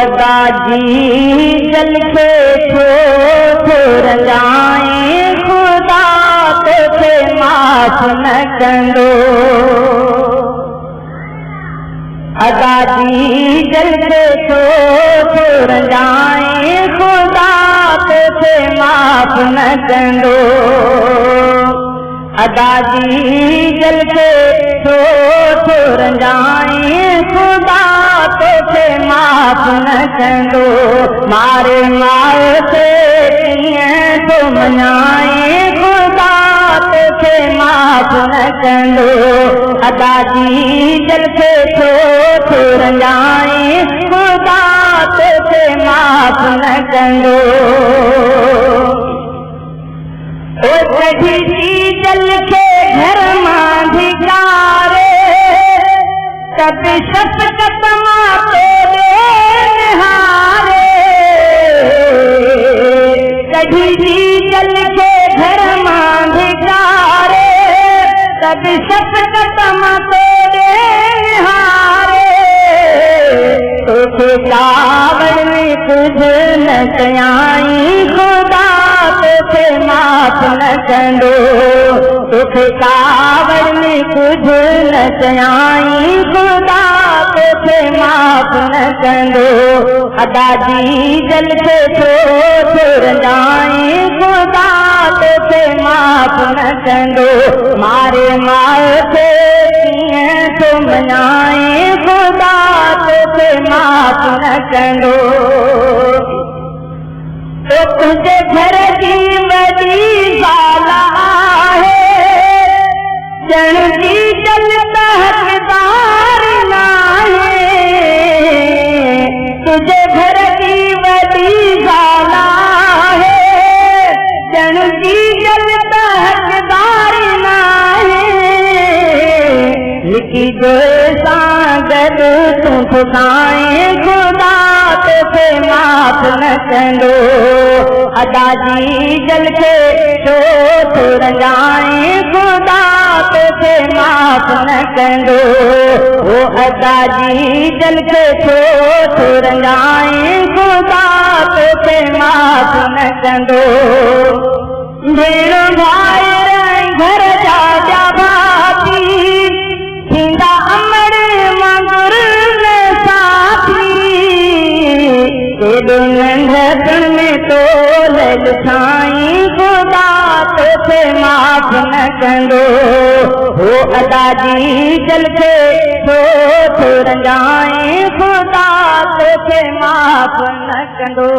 ادا جيجل کي ڇو ٿو رنجائين، خدا توکي معاف نه ڪندو. ادا جيجل کي ڇو ٿو رنجائين، خدا توکي معاف نه ڪندو. ادا جيجل کي ڇو ٿو رنجائين، خدا توکي معاف نه ڪندو. ماري ماءُ کي ڪيئن ٿو مڃائين، خدا توکي معاف نه ڪندو. ادا جيجل کي ڇو ٿو رنجائين، خدا توکي معاف نه ڪندو. او ڪڍي جيجل کي گهر مان ڌڪاري، ته به شفقت مان توڏي نهاري. ڪڍي جيجل کي گهر مان ڌڪاري، ته به شفقت مان توڏي نهاري. توکي ڪاوڙ ۾ ڪجهه نه ڪيائين، خدا توکي معاف نه ڪندو. توکي ڪاوڙ ۾ ڪجهه نه چيائين، خدا توکي معاف نه ڪندو. ادا جيجل کي ڇو ٿو رنجائين، خدا توکي معاف نه ڪندو. ماري ماءُ کي ڪيئن ٿو مڃائين، خدا توکي معاف نه ڪندو. تو تنهنجي گهر جي وڏي زال آهي، ڄڻ جيجل ته حقدار ناهي. تنهنجي گهر جي وڏي زال آهي، ڄڻ جيجل ته حقدار ناهي. لڪي جوئي سان گڏ تون ٺڪائين، خدا توکي معاف نه ڪندو. ادا جيجل کي ڇو ٿو رنجائين، خدا توکي معاف نه ڪندو. او ادا جيجل کي ڇو ٿو رنجائين، خدا توکي معاف نه ڪندو. ڀيڻ ڀائر ۽ گهر جا ٻيا ڀاتي، ٿيندا امڙ وانگر نه ساٿي. ڪيڏو ننڍپڻ ۾ تول ڏٺائين، خدا توکي معاف نه ڪندو. هو ادا جيجل کي ڇو ٿو رنجائين، خدا توکي معاف نه ڪندو.